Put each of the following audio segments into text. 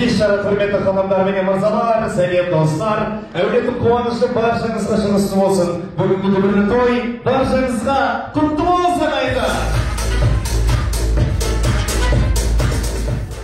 Кеш жарық құрметті ханымдар менен мырзалар, сәлем достар. Әулеттің қуанышы баршаңызға шығысты болсын. Бүгінгі дүбірлі той баршаңызға құтты болсын айта.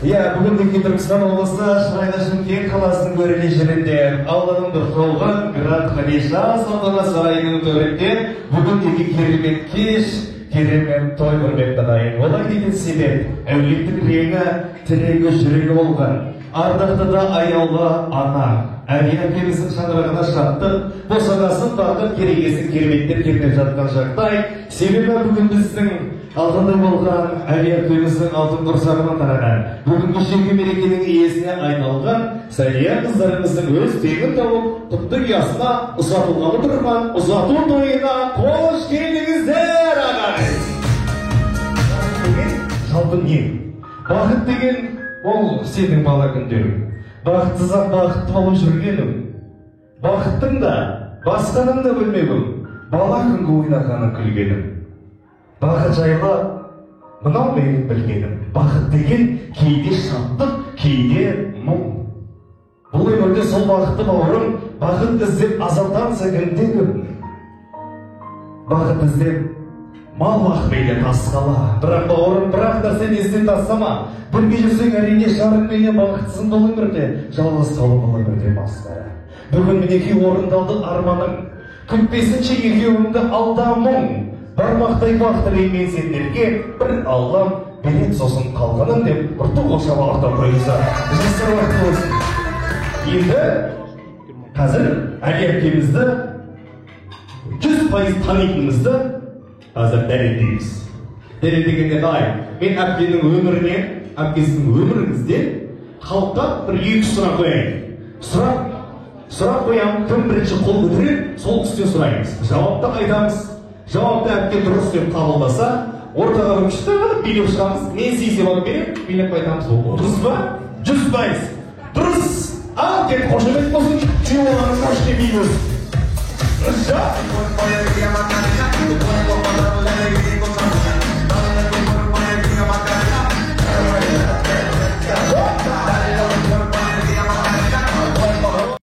Иә, бүгін Түркістан облысы Шырайлы Шымкент қаласының көрелі жерінде Алланың нұры Гранд Хадиша салтанат сарайының төрінде бүгін керемет кеш, керемет той құрметті ағайын. Олай дейтін себеп, әулеттің реңі, тірегі, жүрегі болған ардақты да аяулы ана Әлия әпкеміздің шаңырағына шаттық, босағасын бақыт керегесін кереметтеп кернеп жатқан жағдай. Себебі бүгін біздің алтындай болған Әлия әпкеміздің алтын құрсағынан тараған, бүгінгі шекі мерекенің иесіне айналған Сәлия қыздарымыздың өз теңін тауып, құтты ұясына ұзатылғалы тұрған ұзату тойына қош келдіңіздер, ағайын! Жалпы не? Бақыт деген ол сенің бала күндерің. Бақытсыз-ақ бақытты болып жүргенім. Бақыттың да, басқаның да білмегім. Бала күнгі ойнағаны күлгенім. Бақыт жайлы мынау менің білгенім. Бақыт деген кейде шаттық, кейде мұң. Бұл өмірде сол бақытты бауырым, бақыт іздеп азаптанса кімде кім. Бақыт іздеп мал бақ мейлі тас қала. Бірақ бауырым, бірақ нәрсені естен тастама. Бірге жүрсең әрине жарыңменен бақытсың бұл өмірде, жалғыз қалу бұл өмірде масқара. Бүгін мінекей орындалды арманың, күтпесінші екеуіңді алда мұң. Бармақтай бақ тілеймін сендерге, бір Аллам берет сосын қалғанын деп ұрты қол шапалақтап қойыңыздар. Жастар бақытты болсын. Енді қазір Әлия әпкемізді 100% танитынымызды қазір дәлелдейміз. Дәлелдегенде қалай? Мен әпкенің өміріне, әпкесінің өміріңізде халыққа бір екі сұрақ қояйын. Сұрақ қоямын, кім бірінші қол көтереді, сол кісіден сұраймыз. Жауапты айтамыз. Жауапты әпке дұрыс деп қабылдаса, ортаға бір күшті билеп шығамыз. Мен сый алып беремін, билеп қайтамыз. Дұрыс па? 100%. Дұрыс. Ал кет, қошемет болсын, күйеу баланың қош келмейміз. Дұрыс па?